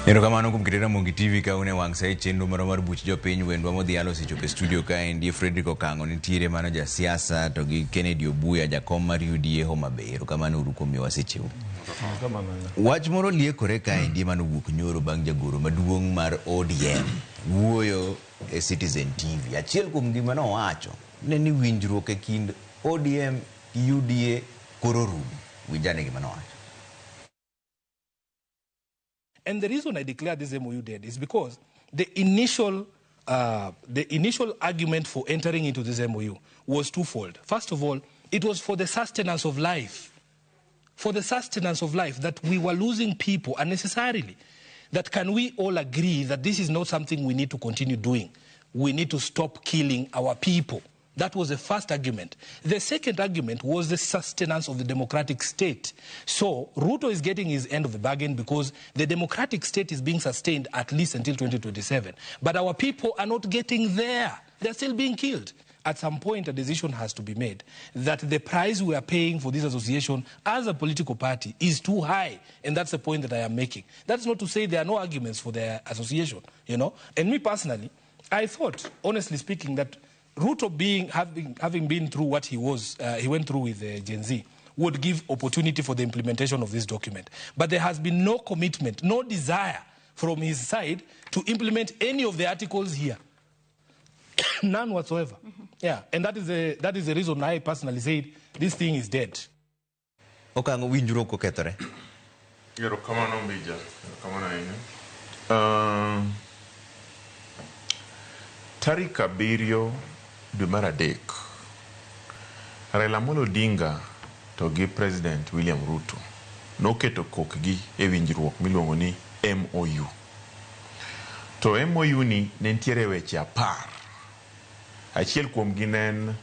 Erokamano kuom kete Ramogi TV ka un e wang' sa e chenro marwa mar buch jopiny wendwa modhialo osechopo e studio kaendi Fredrick Okang'o nitiere mano jasiasa to gi Kennedy Obuya jakom mar UDA Homa Bay. Erokamano uru kuom miyowa secheu. Wach moro liekore kaendi manowuok nyoro bang' jagoro maduong' mar ODM wuoyo e Citizen TV. Achiel kuom gima nowacho ne ni winjruok e kind ODM gi UDA koro rumo. Winj ane gima nowacho. And the reason I declare this MOU dead is because the initial argument for entering into this MOU was twofold. First of all, it was for the sustenance of life. For the sustenance of life, that we were losing people unnecessarily. That can we all agree that this is not something we need to continue doing? We need to stop killing our people. That was the first argument. The second argument was the sustenance of the democratic state. So Ruto is getting his end of the bargain because the democratic state is being sustained at least until 2027. But our people are not getting there. They're still being killed. At some point, a decision has to be made that the price we are paying for this association as a political party is too high. And that's the point that I am making. That's not to say there are no arguments for the association, you know. And me personally, I thought, honestly speaking, that Ruto having been through what he went through with Gen Z, would give opportunity for the implementation of this document. But there has been no commitment, no desire from his side to implement any of the articles here. None whatsoever. Yeah, and that is the reason I personally said this thing is dead. Okang'o winjruok okethore. Erokamano Mbija, erokamano ahinya. Tarik 7 dwe mar 3, Raila Amolo Odinga to gi President William Ruto noketo kokgi e winjruok miluongo ni MOU. To MOU ni ne nitiere weche 10. Achiel kuomgi ne en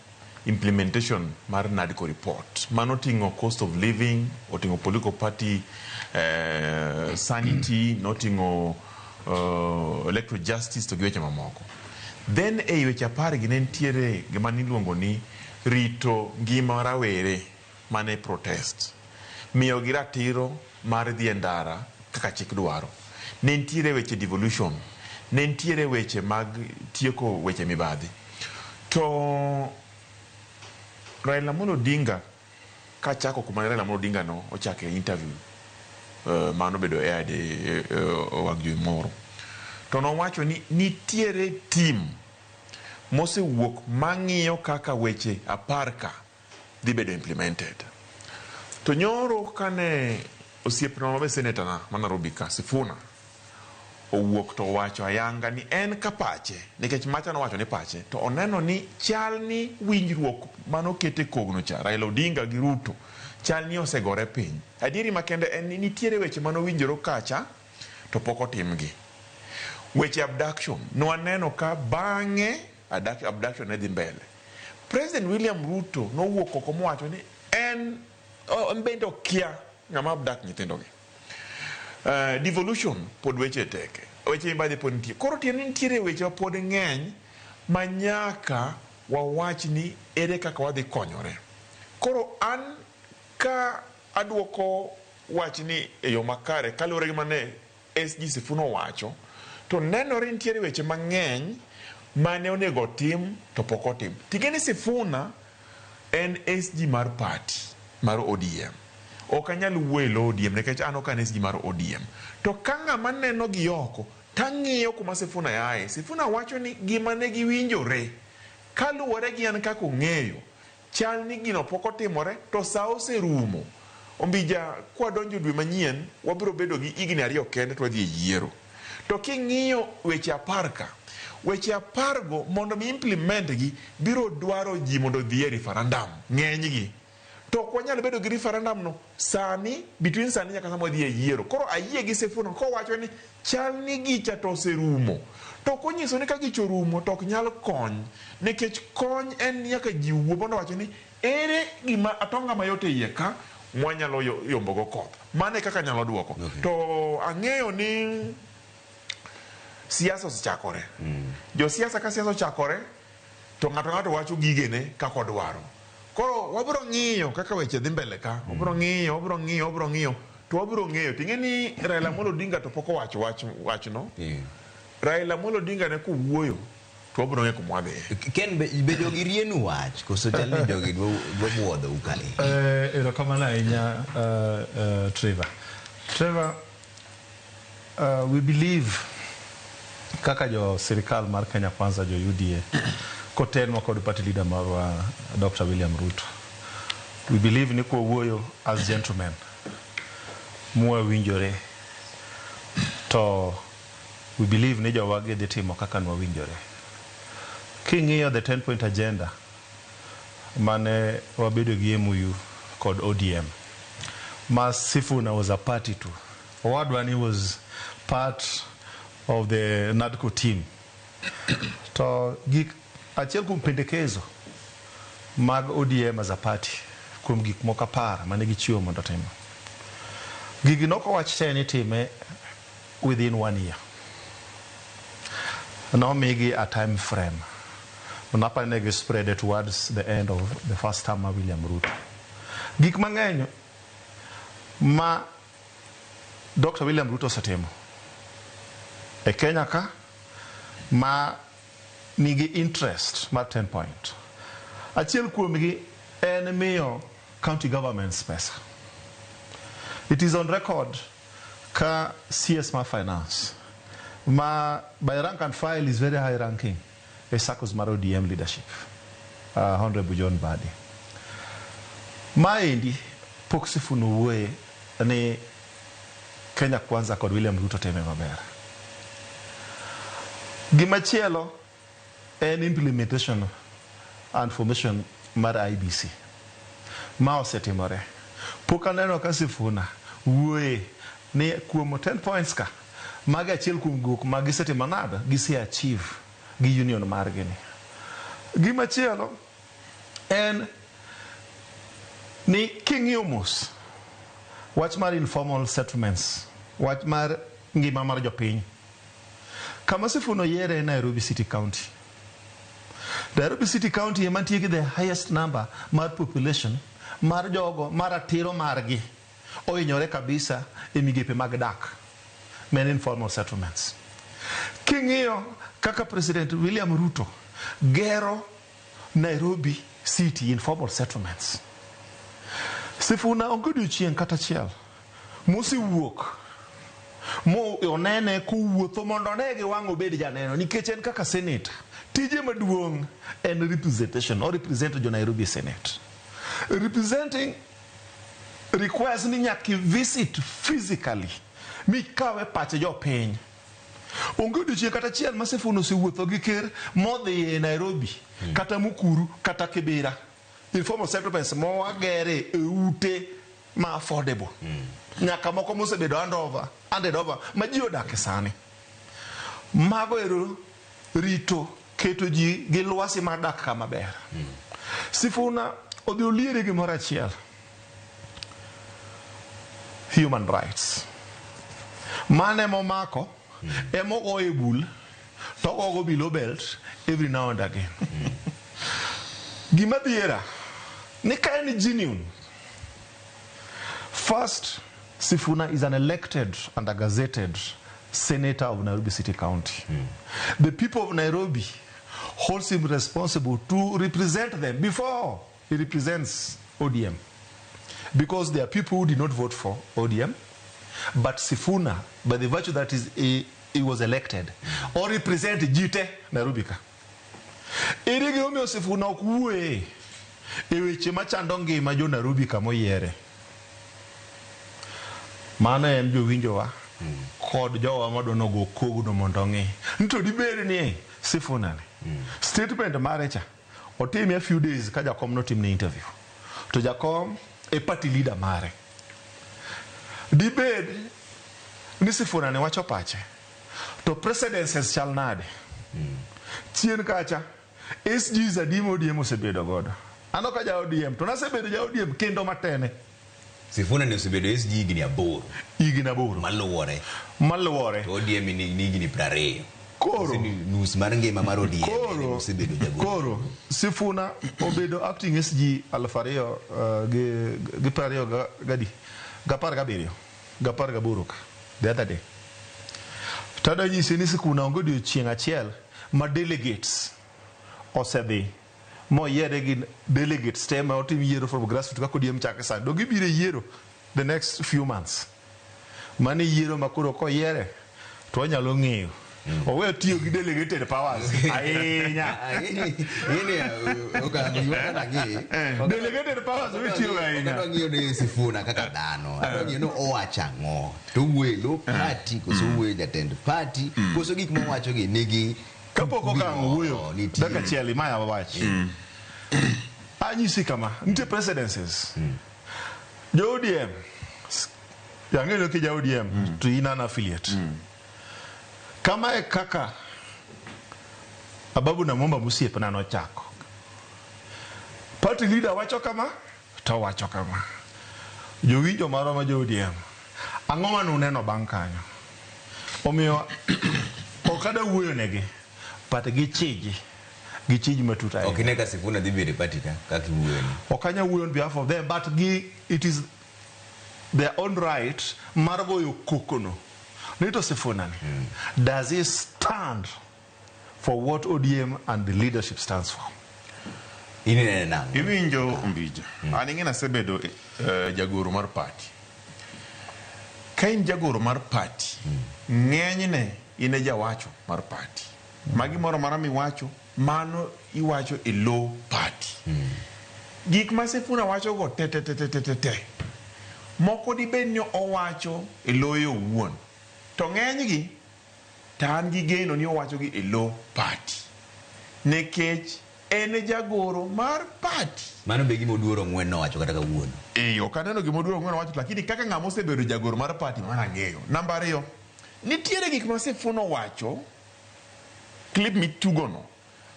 implementation mar NADCO report. Mano oting'o cost of living, oting'o political party sanity, noting'o electoral justice to gi weche mamoko. Then ei weche 10 gi ne nitiere gima niluongo ni rito ngima rawere mane protest. Miyogi ratiro mar dhi e ndara kaka chik dwaro. Ne nitiere weche devolution, ne nitiere weche mag tieko weche mibadhi. To Raila Amolo Odinga kachako kuma Raila Amolo Odinga no ochake interview mano bedo aired e wang' jowi moro. To nowacho ni nitiere team mosewuok mang'iyo kaka weche 10 ka dhi bedo implemented. To nyoro kane osiepna mabe senator na ma Nairobi ka Sifuna owuok to owacho ayanga ni en ka pache, nikech macha nowacho ni pache, to oneno ni chal ni winjruok manokete kogno cha Raila Odinga gi Ruto chal ni osegore piny. Adieri makende en ni nitiere weche manowinjore kacha to pok otimgi. Weche abduction, nwaneno ka bang'e abduction ne dhi mbele. President William Ruto nowuok oko mowacho ni en bende okia ng'ama abduct nyithindogi. Devolution pod weche teke, weche mibadhi pod nitie. Koro tiende ni nitiere weche ma pod ng'eny ma nyaka wawach ni ere kaka wadhi konyore. Koro an ka aduoko wach ni e yo makare kaluwore gi mane SG Sifuna owacho, to nenore nitiere weche mang'eny mane onego otim to pok otim. Ting'e ni Sifuna en SG mar party mar ODM. Ok anyal wuoyo e lo ODM nikech an ok an SG mar ODM. To ka ng'ama neno gi oko tang'iyo kuma Sifuna yae, Sifuna wacho ni gima ne giwinjore kaluwore gi an kaka ong'eyo, chal ni gino pok otimore to sa oserumo. Ombija kwadonjo dwe manyien wabiro bedo gi higni 2 kende to wadhi e yiero. To king'iyo weche 10 ka, weche 10 go mondo mi implement gi biro dwaro ji mondo odhi e referendum ng'enygi. To ok wanyal bedo gi referendum no sani, between sani nyaka sama wadhi e yiero. Koro ayie gi Sifuna kowacho ni chal ni gicha to oserumo. To ok onyiso ni ka gicha orumo to ok nyal kony. Nikech kony en nyaka ji wuo mondo owacho ni ere gima atonga mayot e iye ka mwanyalo yombogo koth. Mano e kaka anyalo duoko. To ang'eyo ni siasa osechakore. Josiasa ka siasa ochakore to ng'ato ng'ato wacho gigene kaka odwaro. Koro wabiro ng'iyo kaka weche dhi mbele ka. Wabiro ng'iyo, wabiro ng'iyo, wabiro ng'iyo. To wabiro ng'eyo. Ting'e ni Raila Amolo Odinga to pok owacho wach wachno. Raila Amolo Odinga ne kowuoyo to wabiro ng'eyo kuma wadhiye. Ken be jogi rienu wach koso chal ni jogi dwa buodho u kae? Erokamano ahinya, Trevor. Trevor, we believe kaka jo sirikal mar Kenya Kwanza, jo UDA, kotenwa kod party leader marwa Dr. William Ruto. We believe ni kwawuoyo as gentlemen mwawinjore to we believe ni jowagi dhi timo kaka nwawinjore. King'iyo the 10 point agenda mane wabedo gi MOU kod ODM ma Sifuna was a party to. Owadwa ni was part of the NADCO team. To gik achiel kuom pendekezo mag ODM as a party kuom gik moko 10 mane gichiwo mondo otim. Gigi nokowach te ni time within one year. Nomigi a time frame. Napani ne gi spread it towards the end of the first term mar William Ruto. Gik mang'eny ma Dr. William Ruto osetimo e Kenya ka ma nigi interest mar 10 point. Achiel kuomgi en miyo county governments pesa. It is on record ka CS mar finance ma by rank and file is very high ranking e circles mar ODM leadership, Honorable John Mbadi. Maendi pok Sifuna owuoye ni Kenya Kwanza kod William Ruto time maber. Gimachielo en implementation and formation mar IEBC. Ma osetimore. Pok aneno ka Sifuna wuoye ni kuom 10 points ka magi achiel kuom gik ma gisetimo nade gise achieve gi union margi ni. Gimachielo en ni king'iyo mos wach mar informal settlements, wach mar ngima mar jopiny, kama Sifuna oyiere en Nairobi City County. Nairobi City County ema nitie gi the highest number mar population mar jogo ma ratiro margi ohinyore kabisa e migepe mag dak men informal settlements. King'iyo kaka President William Ruto gero Nairobi City informal settlements, Sifuna onge odiochieng' kata achiel mosewuok mo onene kowuotho mondo one gi wang' obed janeno nikech en kaka senator tije maduong' en representation o represent jo Nairobi Senate. Representing requires ni nyaka visit physically mikawe pach jopiny. Onge odiochieng' kata achiel ma Sifuna osewuotho gi ker modhi e Nairobi kata Mukuru kata Kibera informal settlements mowagere e ute ma affordable nyaka moko mosebedo handed over ma ji odake sani. Mago ero rito keto ji gi lwasi mar dak kama ber. Sifuna odhi oliere gimoro achiel, human rights. Mane momako emogoye bul to ogogo below belt every now and again. Gima dhiera ni ka en genuine. First, Sifuna is an elected and a gazetted senator of Nairobi City County. The people of Nairobi holds him responsible to represent them before he represents ODM. Because there are people who did not vote for ODM, but Sifuna, by the virtue that is, he was elected, or represent jite Nairobi ka. Ere gimomiyo Sifuna ok wuoye e weche machando ngima jo Nairobi kamoyiere? Mano en jowinjowa kod jowa madwa nogo kogno mondo ong'i. Ni to dibed ni Sifuna ni statement mare cha otime a few days ka jakom notimne interview. To jakom e party leader mare. Dibed ni Sifuna ni wacho pache. To precedences chal nade? Chien kacha SGs adi ma ODM osebedo godo? An ok aja ODM to nasebedo ja ODM kendo matene. Sifuna ni osebedo SG higni 8. Higni 8. Maluwore. Maluwore. To ODM ni higni 20. Koro. Nus mar ngima mar ODM osebedo jagoro. Koro Sifuna obedo acting SG 2000 gi 20 gadi 17. 18 ka the other day. Tada nyisi ni Sifuna onge odiochieng' achiel ma delegates osedhi moyiere gi delegates te ma otim yiero from grassroots kaka ODM chake sani. Dong gibiro e yiero the next few months. Mano e yiero ma koro koyiere to wanyalo ng'eyo. Owe tiyo gi delegated powers ahinya. Delegated powers owe tiyo ahinya. Adwa ng'iyo ni Sifuna kaka dhano. Adwa ng'iyo ni owacho ang'o. To owuoyo e lo party koso owuoyo jatend party koso gik mowacho gi nigi Kapok okang' owuoyo, nitie. dakika achiel imaya wach. Anyisi kama, nitie presidencies. Jo ODM, ang'eyo ni ok ja ODM, to in an affiliate. Kama e kaka Ababu Namwamba mosiepna nochako. Party leader wacho kama, to wacho kama. Jowinjo marwa ma jo ODM, ang'o mane uneno bang' kanyo? Omiyo ok adwa wuoyo negi, but gichiji, gichiji matut ahinya. Ok ine ka Sifuna dhi bedo e party ka kaka iwuoyo ni. Ok anyal wuoyo on behalf of them, but gi, it is their own right mar goyo koko no. Ni to Sifuna ni, does he stand for what ODM and the leadership stands for? In inene nang'o? Iwinjo Ombija. An ing'e nasebedo jagoro mar party. Ka in jagoro mar party, ng'enyne in e jawacho mar party. Ma gimoro amora miwacho, mano iwacho e lo party. Gik ma Sifuna wacho go te te te te te te te. Moko dibed ni owacho e loye owuon. To ng'enygi, to an gi geno ni owacho gi e lo party. Nikech en e jagoro mar party. Mano be gima Oduor Ong'wen nowacho kata kawuono. Eh, ok aneno gima Oduor Ong'wen owacho, lakini kaka ng'ama osebedo jagoro mar party mano ang'eyo. Namba ariyo, nitiere gik ma Sifuna owacho, clip mitugono,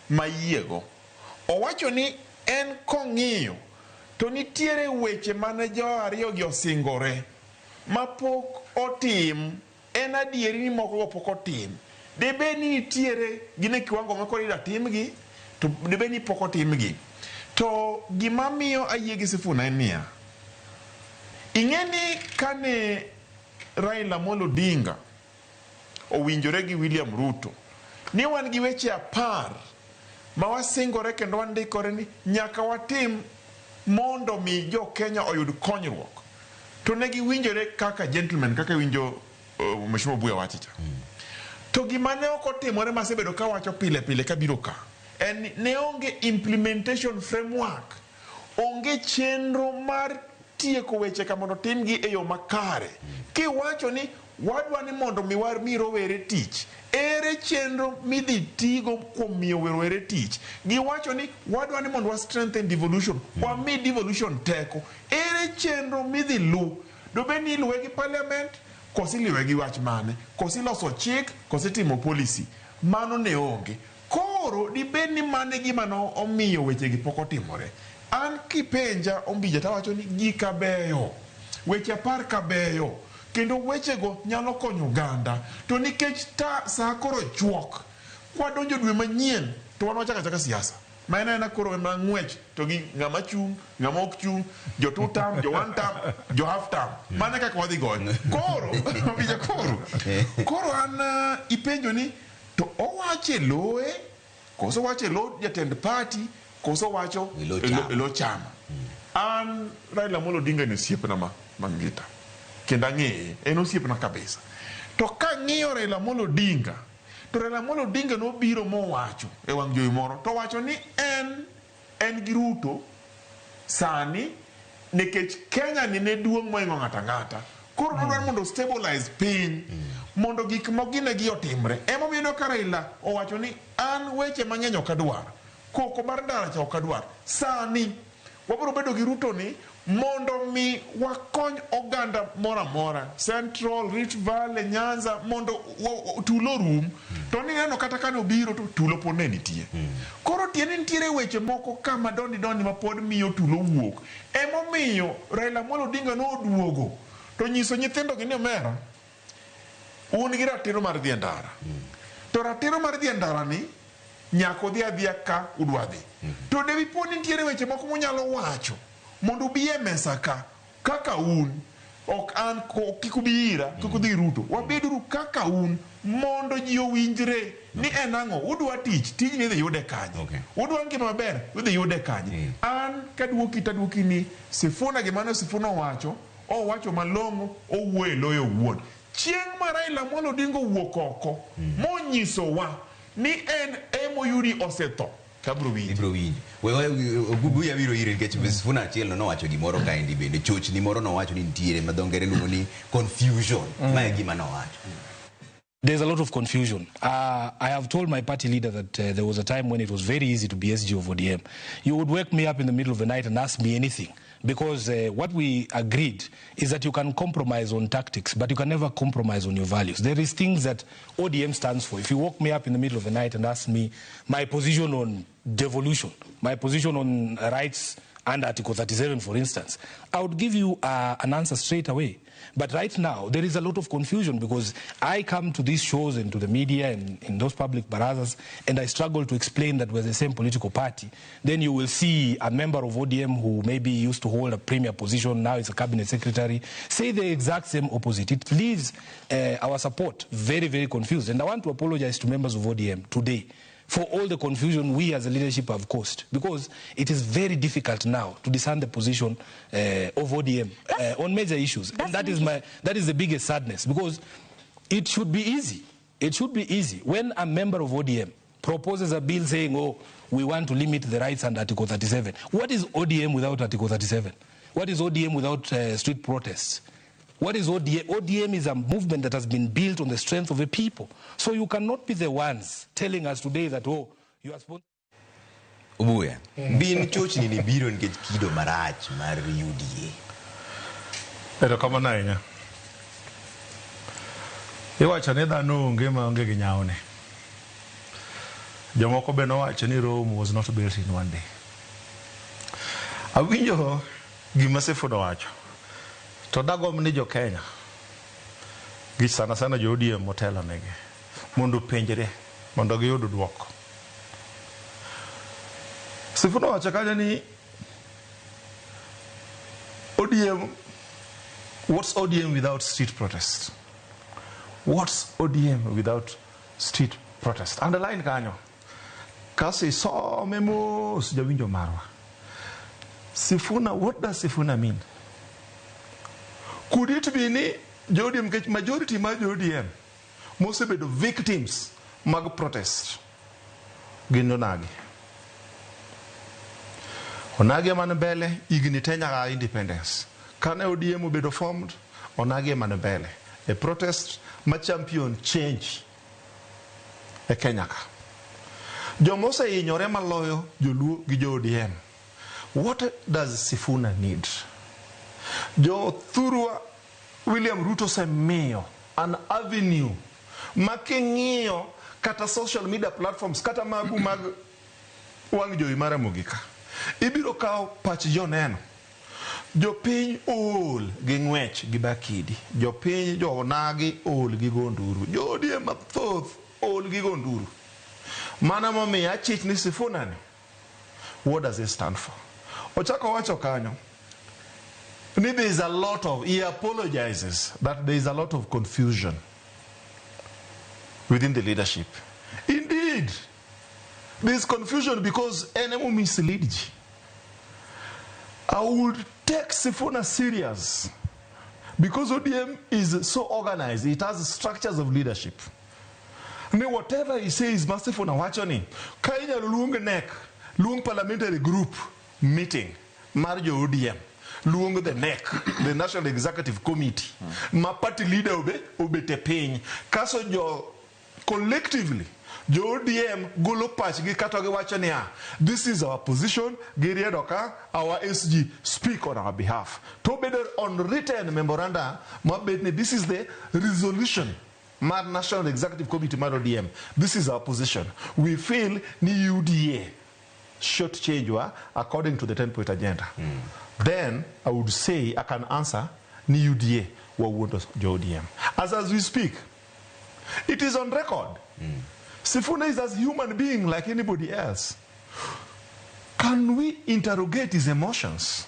mayiego. Owacho ni en kong'iyo, to nitiere weche mane jo ariyo gi osingore, mapok otim. En adieri ni moko go pok otim. Dibed ni nitiere gin e kiwango ma koro ida timgi, to dibed ni pok otimgi. To gima miyo ayie gi Sifuna en niya, ing'e ni kane Raila Amolo Odinga owinjore gi William Ruto, ni wan gi weche 10 ma wasingore kendo wandikore ni nyaka watim mondo mi jo Kenya oyud konyruok. To ne giwinjore kaka gentlemen, kaka iwinjo Mheshimiwa Obuya wacho cha. To gima ne ok otimore masebedo kawacho pile pile kabiro ka, en ni ne onge implementation framework, onge chenro mar tieko weche ka mondo timgi e yo makare. Kiwacho ni wadwa ni mondo mi wami rowere tich, ere chenro midhi tigo kuom miyo rowere tich? Giwacho ni wadwa ni mondo wa strengthen devolution, wami devolution teko, ere chenro midhi lu? Dobed ni iluwe gi parliament, koso iliwe gi wach mane, koso iloso chik, koso itimo policy. Mano ne onge. Koro dibed ni mano e gima no omiyo wechegi pok otimore. An kipenja Ombija tawacho ni gika beyo, weche 10 ka beyo, kendo wechego nyalo konyo oganda. To nikech ta saa koro chuok, kwadonjo dwe manyien to wan wachako achaka siasa. Ma en aena koro ema ng'wech to gi ng'ama chung', ng'ama ok chung', jo two term, jo one term, jo half term. Mano e kaka wadhi goyo. Koro, Ombija koro, koro an ipenjo ni to owacho e loye, koso owacho e lo jatend party, koso owacho E lo chama. e lo chama. An Raila Amolo Odinga ni osiepna ma Mangita. Kendo ang'eye, en osiepna kabisa. To kang'iyo Raila Amolo Odinga, to Raila Amolo Odinga nobiro mowacho e wang' jowi moro, to wacho ni en gi Ruto sani nikech Kenya ni ne duong' mohingo ng'ato ang'ata. Koro nodwaro mondo stabilize piny, mondo gik moginegi otimre. Emomiyo ineno ka Raila owacho ni an weche mang'eny ok adwar, koko mar ndara cha ok adwar. Sani wabiro bedo gi Ruto ni mondo mi wakony oganda moro amora, Central, Rift Valley, Nyanza, mondo tulo orum. To nineno kata kane obiro to tulo pod ne nitie. Koro tiende nitiere weche moko ka madondi dondi ma pod miyo tulo wuok. Emomiyo Raila Amolo Odinga noduogo to nyiso nyithindo gi ni omera, un gi ratiro mar dhi e ndara. To ratiro mar dhi e ndara ni nyaka udhi adhiya ka udwa dhi. To dewi po ni nitiere weche moko munyalo wacho mondo ubi e mesa ka kaka un. Ok an kik ubi ira, kik udhi Ruto. Wabeduru kaka un mondo ji owinjre ni en ang'o. Udwa tich, tijni idhi yude kanye. Udwa ngima maber, idhi yude kanye. An kaduoki taduoki ni Sifuna gima ne Sifuna owacho, owacho malong'o, owuoyo e loyo owuon. Chieng' ma Raila Amolo Odinga owuok oko, monyisowa ni en MOU ni osetho, kabro winjo. Ibro winjo. Ogubuya biro ire nikech Sifuna achiel no nowacho gimoro kaendi bende. Chochni moro nowacho ni nitiere ma dho ngere luongo ni confusion. Ma e gima nowacho. There's a lot of confusion. I have told my party leader that there was a time when it was very easy to be SG of ODM. You would wake me up in the middle of the night and ask me anything, because what we agreed is that you can compromise on tactics, but you can never compromise on your values. There is things that ODM stands for. If you woke me up in the middle of the night and asked me my position on devolution, my position on rights and Article 37, for instance, I would give you an answer straight away. But right now, there is a lot of confusion because I come to these shows and to the media and in those public barazas, and I struggle to explain that we're the same political party. Then you will see a member of ODM who maybe used to hold a premier position, now is a cabinet secretary, say the exact same opposite. It leaves our support very, very confused. And I want to apologize to members of ODM today for all the confusion we as a leadership have caused, because it is very difficult now to discern the position of ODM on major issues. And that is the biggest sadness, because it should be easy. It should be easy. When a member of ODM proposes a bill saying, oh, we want to limit the rights under Article 37. What is ODM without Article 37? What is ODM without street protests? What is ODM? ODM is a movement that has been built on the strength of the people. So you cannot be the ones telling us today that, oh, you are sponsored. Obuya, bin chochni ni biro nikech kido marach mar UDA. Erokamano ahinya. Iwacho ni dhano onge maonge gi nyawne. Jomoko be nowacho ni Rome was not built in one day. Awinjo gima Sifuna owacho. To dagomb ni jo Kenya gi sana sana jo ODM motelo negi mondo openjre mondo giyud duoko. Sifuna owacho kanyo ni ODM, what's ODM without street protest? What's ODM without street protest? Underline kanyo. Kasi isome mos jawinjo marwa. Sifuna, what does Sifuna mean? Could it be ni jo ODM, nikech majority mar jo ODM mosebedo victims mag protest gin onagi. Onagi ema ni mbele higni te nyaka independence. Kane ODM obedo formed, onagi ema ni mbele. E protest ma champion change e Kenya ka. Joma osehinyore maloyo joluo gi jo ODM. What does Sifuna need? Jo thurwa William Ruto osemiyo an avenue ma king'iyo kata social media platforms kata magu mag wang' jowi mar Ramogi ka, ibiro kawo pach joneno. Jopiny ool gi ng'wech gi bakidi. Jopiny jo onagi ool gi go nduru. Jo ODM mathoth ool gi go nduru. Mano momiyo achich ni Sifuna ni, what does it stand for? Ochako wacho kanyo ni there is a lot of, he apologizes that there is a lot of confusion within the leadership. Indeed, there is confusion because enemy mislead ji. I would take Sifuna serious because ODM is so organized. It has structures of leadership. Ni whatever he says, Sifuna wacho ni, ka inyalo luong NEC, luong parliamentary group meeting mar jo ODM, luong the NEC, the National Executive Committee, ma party leader obete piny, kaso jo collectively jo ODM golo pachgi kata giwacho niya, this is our position, giriedo ka, our SG speak on our behalf. To bedo on written memoranda mabet ni this is the resolution mar National Executive Committee mar ODM. This is our position. We feel ni UDA short change wa according to the 10-point agenda. Then I would say I can answer ni UDA wawuondo jo ODM. As we speak, it is on record. Sifuna is as human being like anybody else. Can we interrogate his emotions?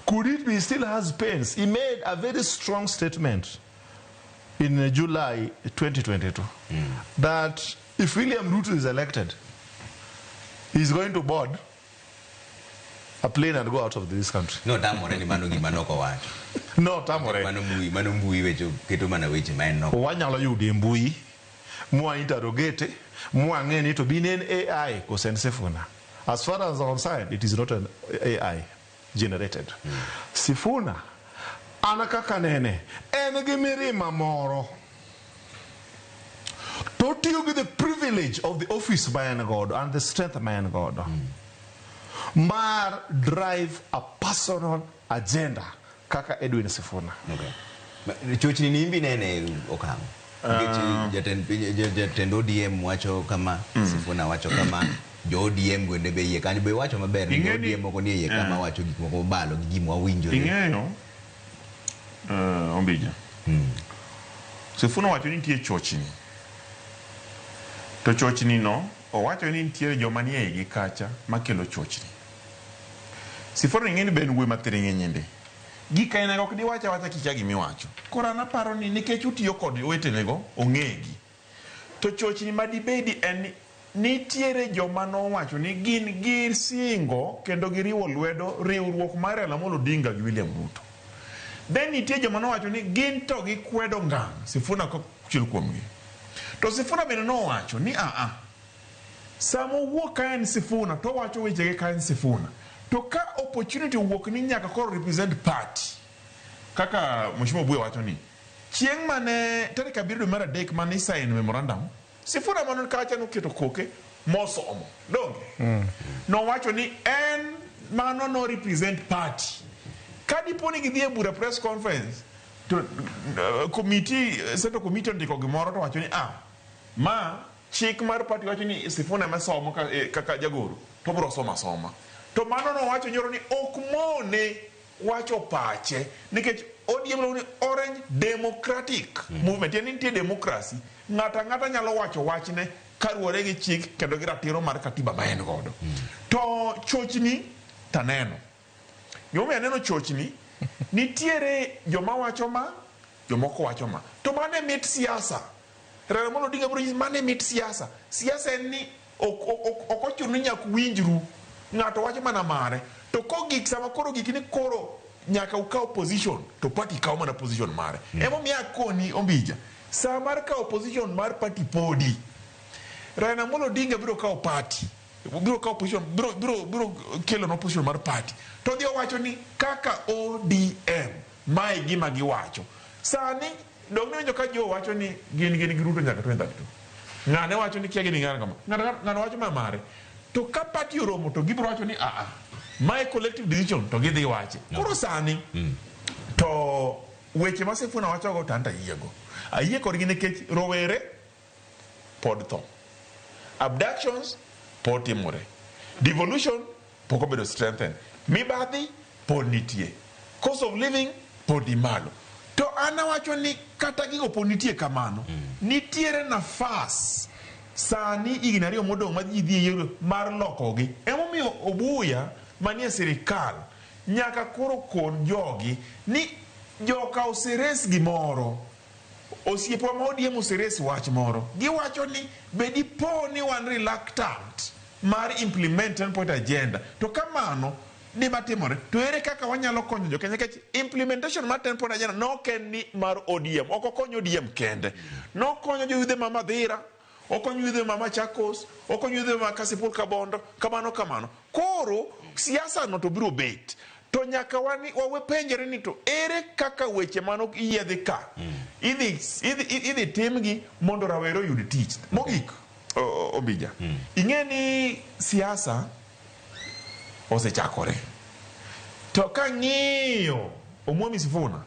Could it be he still has pains? He made a very strong statement in July 2022 that if William Ruto is elected, he's going to board a plane and go out of this country. No tamore ni mano gima nokowacho. No, tamore. Mano mbui weche keto mana weche ma en nok. Wanyalo yude e mbui, mwa interrogate, mwang'e ni to bin en AI kose en Sifuna. As far as I'm concerned, it is not an AI generated. Sifuna, an kaka nene, en gi mirima moro. To otiyo gi the privilege of the office ma en godo and the strength ma en godo. Mar drive a personal agenda kaka Edwin Sifuna. Okay. Chochni ni imbi nene okang'. Nikech jatend piny jatend ODM wacho kama, Sifuna wacho kama, jo ODM bende be iye kanyo be wacho maber ni jo Ing'e ni- ODM moko nie iye kama wacho gik moko mobalo gi gima wawinjore. Ing'eyo Ombija. Sifuna wacho ni nitie chochni. To chochni no owacho ni nitiere joma nie igi kacha makelo chochni. Sifuna ing'e ni be en wuoyi mathiring'inyi ndi. Gik ainago ok diwach awacha kikia gimiwacho. Koro an aparo ni nikech utiyo kod owetenego, ong'egi. To chochni madibedi en ni nitiere joma nowacho ni gin gisingo kendo giriwo lwedo riwruok mar Raila Amolo Odinga gi William Ruto. Then nitie joma nowacho ni gin to gikwedo ngang' Sifuna achiel kuomgi. To Sifuna bende nowacho ni aa, sama owuok ka en Sifuna to owacho wechege ka en Sifuna. To ka opportunity owuok ni nyaka koro represent party, kaka Mheshimiwa Obuya wacho ni chieng' mane tarik 7 dwe mar 3 mane isign memorandum, Sifuna mano kacha noketo koke mosomo. Donge? Nowacho ni en mano no represent party. Ka dipo ni gidhi e bura press conference to committee, central committee ondiko gimoro to wacho ni ma chik mar party wacho ni Sifuna ema somo kaka jagoro to obiro somo asoma. To mano nowacho nyoro ni ok mone wacho pache nikech ODM luongo ni Orange Democratic Movement. Tiende ni nitie democracy. Ng'ato ang'ata nyalo wacho wachne kaluwore gi chik kendo gi ratiro mar katiba ma en godo. To chochni taneno. Gimomiyo aneno chochni, nitiere joma wacho ma, jomoko wacho ma. To mano e mit siasa. Raila Amolo Odinga biro nyisi mano e mit siasa. Siasa en ni ok ochuno ni nyaka uwinjru. Ng'ato wacho mana mare. To kogik sama koro gik ni koro nyaka ukaw position, to party kawo mana position mare. Emomiyo akoni Ombija, saa mar kawo position mar party podi. Raila Amolo Odinga biro kawo party. Biro kawo position, biro kelo no position mar party. To dhi owacho ni kaka ODM, mae gima giwacho. Sani, dong' niwinjo ka jo wacho ni gin gi Ruto nyaka 2032. Ng'ane wacho ni kia gini ng'ane kama. Ng'ano wacho ma mare. To ka party oromo to gibiro wacho ni mae collective decision to gidhi wache. Koro sani, to weche ma Sifuna wachogo to an to ayiego. Ayie kodgi nikech rowere pod tho. Abductions pod timore. Devolution pok obedo strengthened. Mibadhi pod nitie. Cost of living pod ni malo. To an awacho ni kata gigo pod nitie kamano, nitiere nafas sani higni 2 modong' ma ji dhi e yiero mar lokogi. Emomiyo Obuya manie sirikal nyaka koro kon jogi ni joka oseres gimoro. Osiepewa ma ODM oseres wach moro. Giwacho ni be dipo ni wan reluctant mar implement 10 point agenda. To kamano dima timore. To ere kaka wanyalo konyo jo Kenya nikech implementation mar 10 point agenda nok en ni mar ODM. Ok okonyo ODM kende. Nokonyo joyudhe ma Madhira, okonyo yudhe ma Machakos, okonyo yudhe ma Kasipul Kabondo, kamano kamano. Koro siasa no to biro bet. To nyaka wawe penjore ni to ere kaka weche mano iyiedhi ka idhi timgi mondo rawere oyud tich. Mogik, Ombija, ing'e ni siasa osechakore. To kang'iyo Omwami Sifuna,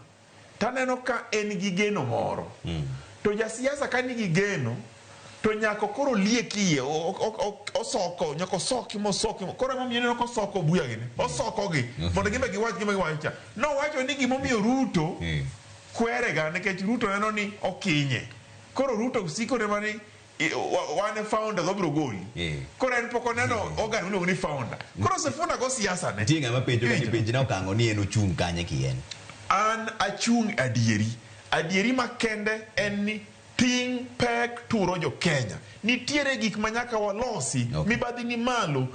taneno ka en gi geno moro. To jasiasa ka nigi geno, to nyaka koro liek iye, osoko, nyaka osoki mosoki. Koro emomiyo ineno kosoko Obuya gini, osokogi, mondo gimbe giwach gima giwacho cha. Nowacho ni gimomiyo Ruto kwerega nikech Ruto neno ni okinye. Koro Ruto sikone mana ni Wan e founders wabiro goli. Koro en pok oneno organ miluongo ni founder. Koro Sifuna go siasa ne. Nitie ng'ama penjo ka ni penj na Okang'o ni en ochung' kanye kien. An achung' adieri. Adieri makende en ni ting' pek turo jo Kenya. Nitiere gik ma nyaka walosi. Mibadhi ni malo,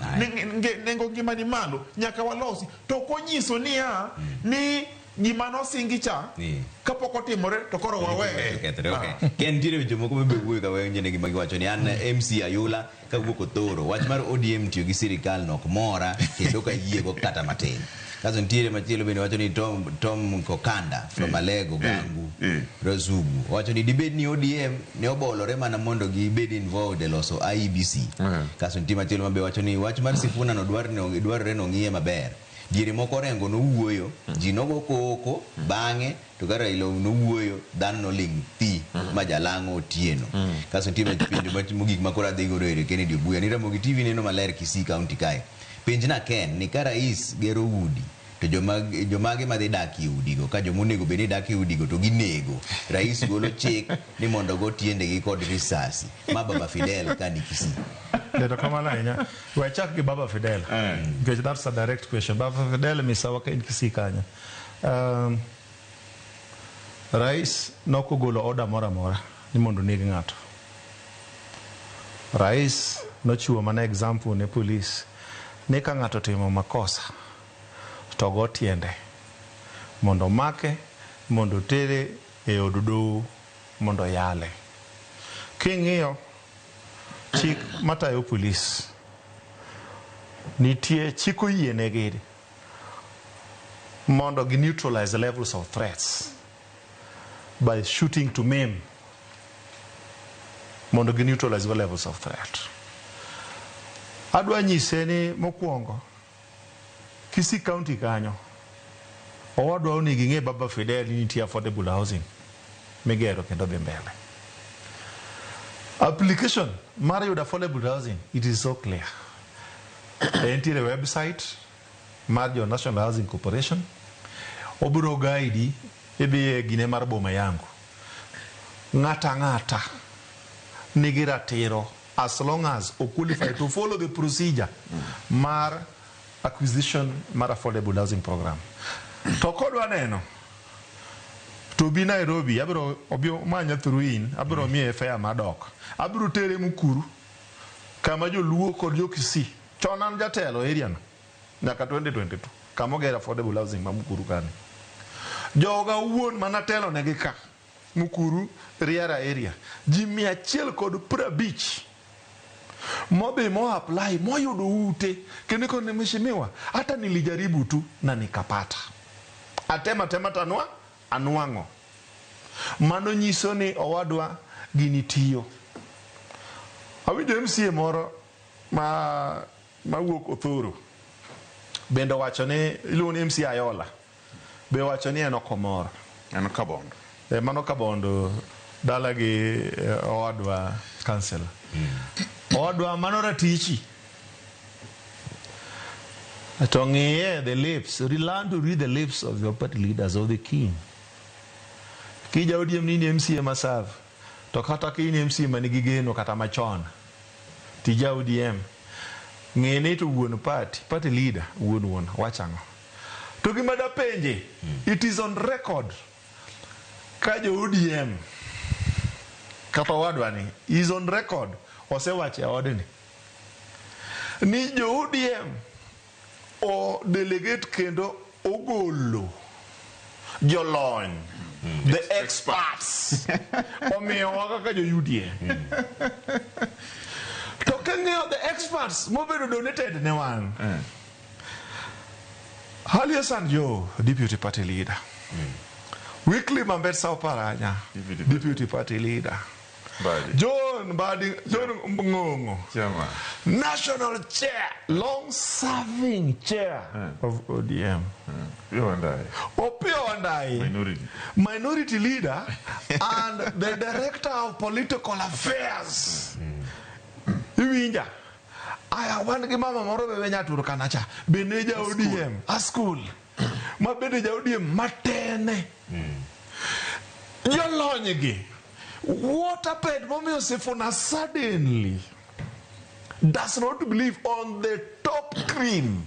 nengo ngima ni malo, nyaka walosi. To ok onyiso niya ni gima nosingi cha kapok otimore to koro waweye. Okethore, okay. Ken nitiere weche moko mabe wuoyo ka wawinjo ne gima giwacho ni an MC Ayula kawuok Othoro wach mar ODM tiyo gi sirikal no ok mora kendo ok ayiego kata matin. Kaso nitiere machielo bende wacho ni Tom Kokanda from Alego Gangu Rosugu wacho ni dibed ni ODM ne obolore mana mondo gibed involved e loso IEBC. Kaso nitie machielo mabe wacho ni wach mar Sifuna no dwarore no ng'iye maber. Diere moko Orengo nowuoyo, ji nogo koko, bang'e to ka Raila nowuoyo, dhano noling' thi ma jalang'o Otieno. Kaso nitie penjo mogik ma koro adhi godo ere Kennedy Obuya ni Ramogi TV neno maler Kisii County kae. Penjna Ken ni ka rais gero udi to jomage madhi dak e udigo ka joma onego bed ni dak e udigo to ginego. Rais golo chik ni mondo go tiendegi kod risasi. Ma Baba Fidel ka ni Kisii. Erokamano ahinya. We achak gi Baba Fidel. Nikech that's a direct question. Baba Fidel misawa ka in Kisii kanyo. Rais nok ogolo order moro amora ni mondo oneg ng'ato. Rais nochiwo mana example ne police ni ka ng'ato otimo makosa to go tiende mondo omake mondo otere e od doho mondo oyale. King'iyo chik matayo police nitie chik oyienegi mondo gi neutralize the levels of threats by shooting to maim mondo gi neutralize the levels of threat. Adwa nyise ni mokwongo Kisii County kanyo owadwa onego ing'e Baba Fidel ni nitie affordable housing migero kendo dhi mbele. Application mar yudo affordable housing, it is so clear. Entiere website mar jo National Housing Corporation. Obiro guide idhi e gine mar boma yangu. Ng'ata ng'ata nigi ratiro as long as o qualify to follow the procedure mar acquisition mar affordable housing program. To kodwa neno to bi Nairobi abiro obi manya through in abiro miye fare madok. Abiro tere Mukuru kama joluo kod jo Kisii chon an jatelo area no nyaka 2022 kama oger affordable housing ma Mukuru kani. Joga owuon manatelo negi ka Mukuru Riara area ji 150 modhi mo apply moyudo ute kendo ikone mheshimiwa hata nilijaribu tu na nikapata atema tema tanwa anwang'o mano nyiso ni owadwa gini tiyo awinjo MCA moro ma mawuok Othoro bende owacho ni iluongo ni MCA Ayola be owacho ni en ok omor En Kabondo. Mano Kabondo dala gi owadwa councillor. Owadwa mano ratichi. To ng'iye the lips, learn to read the lips of your party leaders of the king. Kija ODM ni in MCA masav, to kata ka in MCA manigi geno kata machon, tija ODM, ng'e ni to wuon party, party leader, wuon wuon, wach ang'o? To gima dapenje, it is on record ka jo ODM kata owadwa ni is on record osewacho e odni ni jo ODM o delegate kendo ogolo jolony the experts omiyowa kaka jo UDM to king'iyo the experts mobedo donated ne wan Ali Hassan Joho, deputy party leader. Wycliffe Ambetsa Oparanya, Deputy deputy party leader. Mbadi. John Mbadi, John Ng'ong'o, Chairman. national chair, long serving chair of ODM. Opiyo Wandayi. Opiyo Wandayi, Minority. minority leader and the director of political affairs. Iwinja? Aya, wan gi mama moro be nya Turkana cha, be ne ja ODM, a school. Ma bende ja ODM matene. Jolony gi What happened momiyo Sifuna suddenly does not believe on the top cream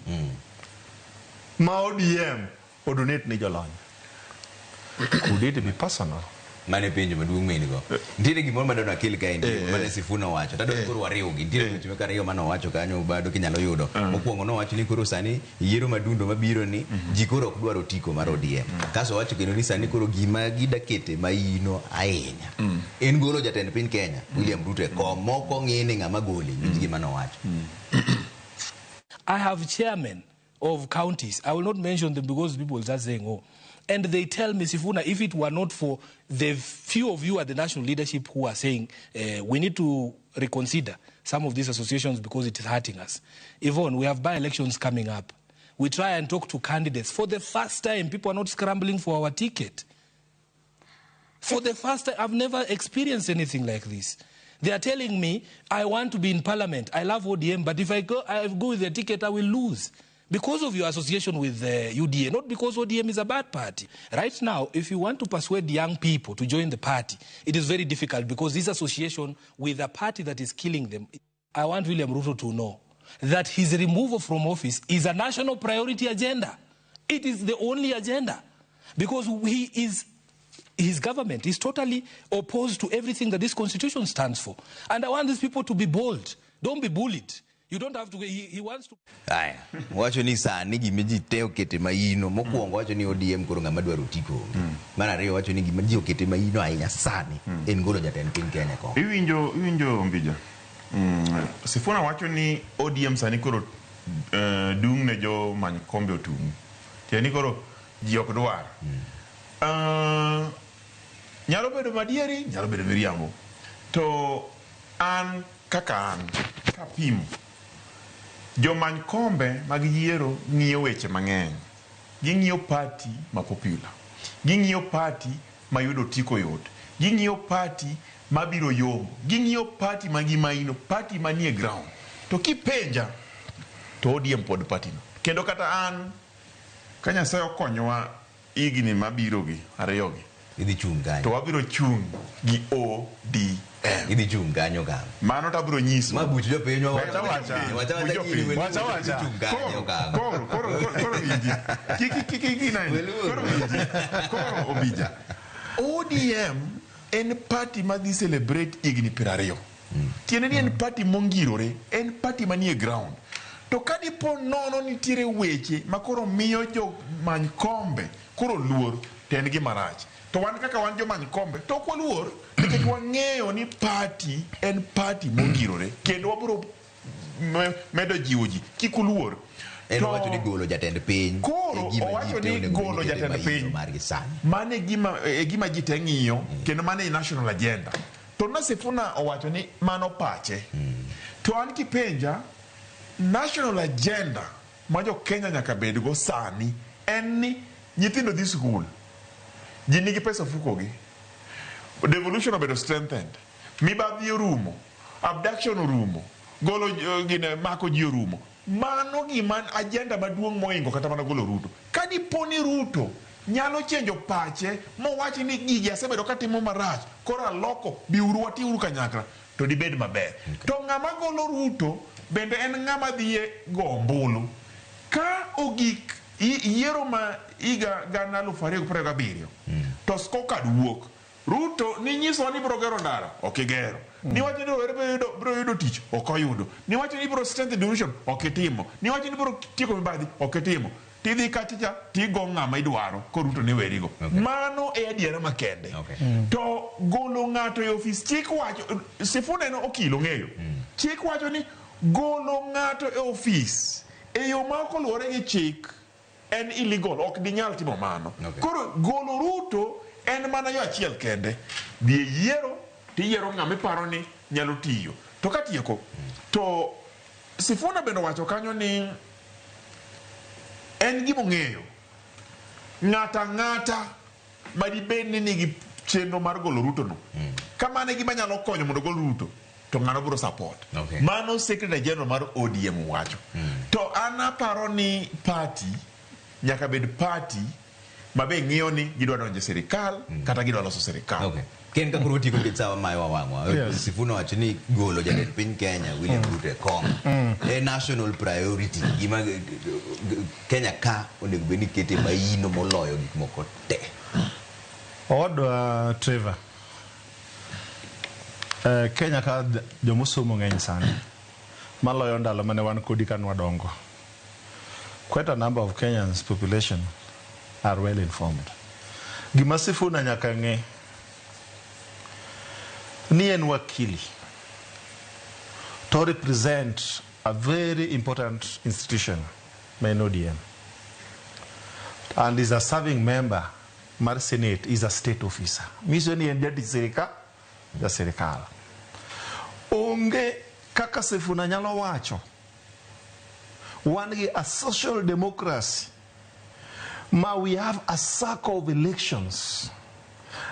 ma ODM odonate ne jolony? Could it be personal? Mano e penjo maduong' ma in go. Nitiere gimoro madwa nakel kaendi mane Sifuna owacho. Tadwa ni koro wariwgi. Nitiere weche moko ariyo mane owacho kanyo bado kinyalo yudo. Mokwongo nowacho ni koro sani yiero madundo mabiro ni ji koro ok dwar otiko mar ODM. Kasto owacho kendo ni sani koro gima gida kete maino ahinya en golo jatend piny Kenya William Ruto e kom moko ng'i ni ng'ama gole. Winj gima nowacho. I have chairmen of counties. I will not mention them because people are just saying, oh. And they tell me, Sifuna, if it were not for the few of you at the national leadership who are saying we need to reconsider some of these associations because it is hurting us. Yvonne, we have by-elections coming up. We try and talk to candidates. For the first time, people are not scrambling for our ticket. For the first time, I've never experienced anything like this. They are telling me, I want to be in parliament. I love ODM, but if I go with the ticket, I will lose. Because of your association with the UDA, not because ODM is a bad party. Right now, if you want to persuade young people to join the party, it is very difficult because this association with a party that is killing them. I want William Ruto to know that his removal from office is a national priority agenda. It is the only agenda because his government is totally opposed to everything that this constitution stands for. And I want these people to be bold. Don't be bullied. You don't have to. He wants to. Aya, wacho ni sani gima ji te okete maino. Mokwongo wacho ni ODM koro ng'ama dwaro otiko onge. Mar ariyo wacho ni gima ji okete maino ahinya sani en golo jatend piny Kenya kom. Iwinjo Mbija. Sifuna wacho ni ODM sani koro dung' ne jo many kombe otung'. Tiende ni koro ji ok dwar. Nyalo bedo madieri, nyalo bedo miriambo. To an kaka an kapimo jomany kombe mag yiero ng'iyo weche mang'eny. Ging'iyo party ma popular. Ging'iyo party ma yudo otiko yot. Ging'iyo party mabiro yombo. Ging'iyo party ma gimaino, party manie ground. To kipenja to ODM pod party no. Kendo kata an ka Nyasaye okonyowa higni mabiro gi ariyo gi, Idhi chung' kanyo. to wabiro chung' gi ODM. Idhi chung' kanyo kanyo. Mano to abiro nyiso. Ma buch jopiny wa Wacha wacha. Wacha wacha Buch jopiny. gini, Wacha wacha. idhi chung' kanyo kanyo. Koro winji. Kik gina. Weluoro. Koro winji. Koro Obija. ODM en party madhi celebrate higni 20. Tiende ni en party mongirore, en party manie ground. To ka dipo nono nitiere weche ma koro miyo jomany kombe koro luor, to en gima rach. To wan kaka wan jomany kombe, to ok waluor, nikech wang'eyo ni party en party mongirore, kendo wabiro medo jiwo ji, kik uluor. En To owacho ni golo jatend piny Koro e gima ji owacho te ni onego bed golo ni kete jatend maino piny. margi sani. Mano e gima ji te ng'iyo, kendo mano e national agenda. To na Sifuna owacho ni mano pache. To an kipenja, national agenda ma jo Kenya nyaka bedgo sani en ni nyithindo dhi skul, ji nigi pesa ofukogi, devolution obedo strengthened, mibadhi orumo, abduction orumo, golo gine mako ji orumo. Mano gima agenda maduong' moingo kata mana golo Ruto. Ka dipo ni Ruto nyalo chenjo pache mowach ni gigi asebedo katimo marach, koro aloko, biuru watiuru kanyakla, to dibed maber. To ng'ama golo Ruto bende en ng'ama dhi e go ombulu. Ka ogik yiero ma higa 2027, to scorecard wuok. Ruto ninyiso ni biro gero ndara, ok igero. Niwacho ni rowere biro yudo tich, ok oyudo. Niwacho ni biro strengthen devolution, ok itimo. Niwacho ni biro tieko mibadhi, ok itimo. Tidhi kacha cha, tigo ng'ama idwaro, ko Ruto ne werigo. Mano e adiera makende. To golo ng'ato e ofis, chik wacho, Sifuna en okil ong'eyo. Chik wacho ni golo ng'ato e ofis e yo ma ok oluwore gi chik en illegal, ok dinyal timo mano. Koro golo Ruto en mana yo achiel kende. Dhi e yiero, tiyiero ng'ama iparo ni nyalo tiyo. To katieko, to Sifuna bende owacho kanyo ni en gima ong'eyo. Ng'ato ang'ata ma dibed ni nigi chenro mar golo Ruto no, ka mano e gima nyalo konyo mondo ogol Ruto, to ng'ano biro support. Mano Secretary General mar ODM wacho. To an aparo ni party nyaka bed party Ma be ng'iyo ni gidwa donjo e sirikal kata gidwa loso sirikal. Okay. Ken ka koro watieko nikech sawa mayo wang'wa. Yes. Sifuna wacho ni golo jatend piny Kenya William Ruto e kom e national priority gima Kenya ka onego bed ni kete maino moloyo gik moko te. Owadwa Trevor, Kenya ka jomosomo ng'eny sani maloyo ndalo mane wan kodi ka nwadongo. Quite a number of Kenyans population are well informed. Gima Sifuna nyaka ng'e ni en wakili to represent a very important institution ma en ODM and is a serving member mar Senate, is a state officer. Nyiso ni en jatich sirikal, ja sirikal. Onge kaka Sifuna nyalo wacho wan gi a social democracy ma we have a circle of elections.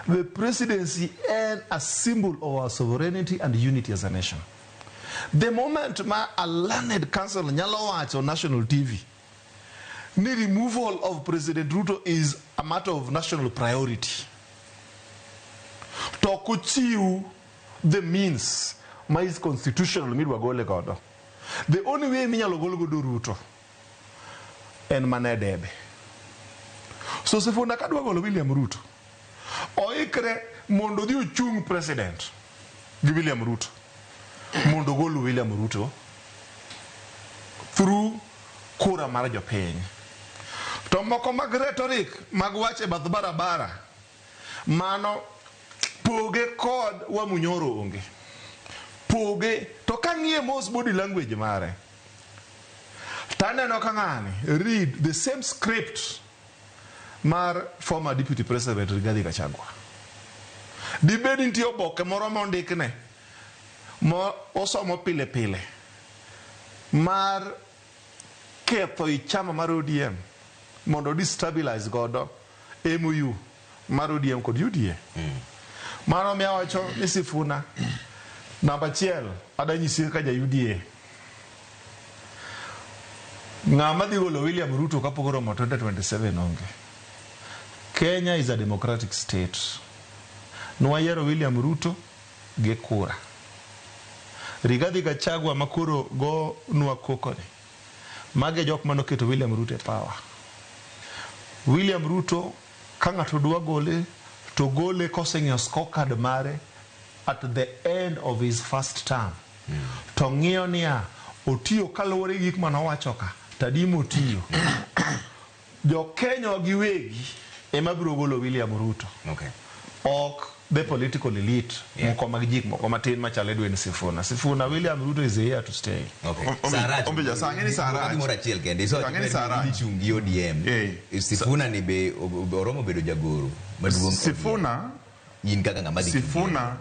The presidency and a symbol of our sovereignty and unity as a nation. The moment ma a learned counsel nyalo wacho national TV ni removal of President Ruto is a matter of national priority, to ok ochiw the means ma is constitutional midwa gole godo. The only way minyalo gol godo Ruto en mana e debe. So Sifuna kadwa golo William Ruto, oikre mondo odhi ochung president gi William Ruto mondo ogol William Ruto through kura mar jopiny. To moko mag rhetoric mag wach e bath barabara mano poge kod Wamunyoro onge. Poge to kang'iye mos body language mare taneno ka ng'ani read the same script mar former deputy president Rigathi Gachagua. Dibed nitie oboke moro mondikne mo osomo pile pile mar ketho i chama mar ODM mondo destabilize godo MOU mar ODM kod UDA. Mano miyo awacho ni Sifuna namba achiel adanyisi kaka ja UDA. Ng'ama dhi golo William Ruto kapok oromo 2027 onge. Kenya is a democratic state. Nwayiero William Ruto gi kura. Rigathi Gachagua makoro go nwa koko ni. Mage jok manoketo William Ruto e power. William Ruto ka ng'ato dwa gole to gole koseng'iyo scorecard mare at the end of his first term. To ng'iyo niya otiyo kaluwore gi gik manowacho ka tadi motiyo. Jo Kenya giwegi ema biro golo William Ruto. Okay. Ok the political elite moko mag jik moko matin machalo Edwin Sifuna. Sifuna, William Ruto is here to stay. Okay. Ombi- Ombija, sa ang'e ni sa rach. Gimoro achiel kende. So Ang'e ni sa rach. Chung gi ODM. Eh. Sifuna ni be oromo bedo jagoro maduong'. Sifuna In kaka ng'ama dhi chung' gi Sifuna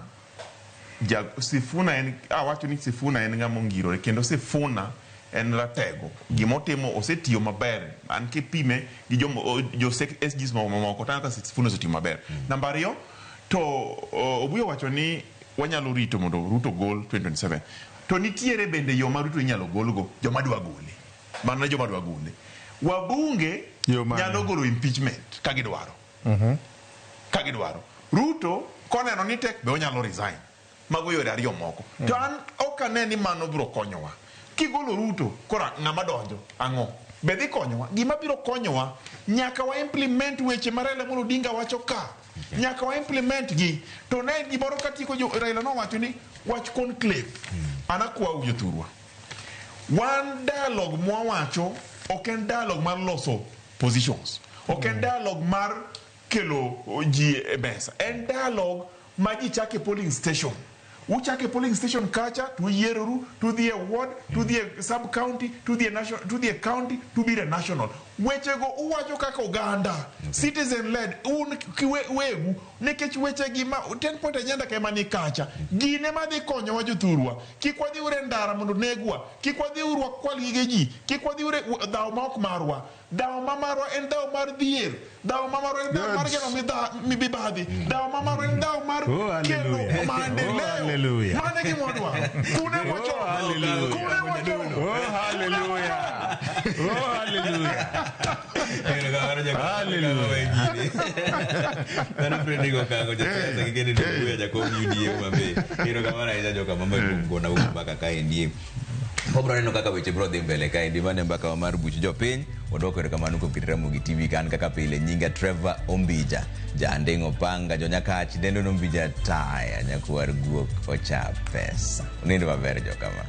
ja, Sifuna en awacho ni Sifuna en ng'ama ongirore kendo Sifuna en ratego. Gimotimo osetiyo maber. An kipime gi jo SGs mamoko to aneno ka Sifuna osetiyo maber. Namba ariyo to Obuyo wacho ni wanyalo rito mondo Ruto gol 2027. To nitiere bende yo ma Ruto inyalo golgo joma dwa gole. Mano joma dwa gole. Wabunge Yo mane? nyalo golo impeachment ka gidwaro. Ka gidwaro. Ruto koneno ni tek be onyalo resign. Mago yore ariyo moko. To an ok ane ni mano biro konyowa. Kigolo Ruto, koro ng'ama donjo ang'o? Be dhi konyowa? Gima biro konyowa nyaka wa implement weche ma Raila Amolo Odinga wacho ka. Nyaka wa implement gi. To ne gimoro katieko jo Raila nowacho ni wach conclave. An akwau jothurwa. Wan dialogue mwawacho ok en dialogue mar loso positions. Ok en dialogue mar kelo ji e mesa. En dialogue ma ji chake polling station. Uchake polling station kacha to uyieroru tudhi e ward tudhi e sub county tudhi e national tudhi e county tubiro e national. Wechego uwacho kaka oganda citizen led un wegu nikech wechegi ma 10 point agenda ka ema ni kacha gine madhi konyowa jothurwa. Kik wadhi uru e ndara mondo negwa, kik wadhi uru wakwal gige ji, kik wadhi uru e dhawo ma ok marwa. Dhawo ma marwa en dhawo mar dhier, dhawo ma marwa en dhawo mar geno mibadhi, dhawo ma marwa en dhawo mar Oh, kelo hallelujah. maendeleo. Oh, hallelujah. Mano e gima wadwaro. Kune mwachomo. Oh, hallelujah. Kune mwachomo. Oh, hallelujah. Oh, hallelujah. Erokamano joka- Mano Fredrick Okango jasiasa gi Kennedy Obuya jakom UDA Homa Bay. Erokamano ahinya joka mama kuom gona kuom mbaka kaendi. Wabro neno kaka weche bro dhi mbele kaendi mane mbaka wa mar buch jopiny. Wadwoko erokamano kuom keto Ramogi TV kan kaka pile nyinga Trevor Ombija. Janding' Opanga jonyakach dendo Nombija taya nyakwar guok ocha pesa. Unindo maber jokama.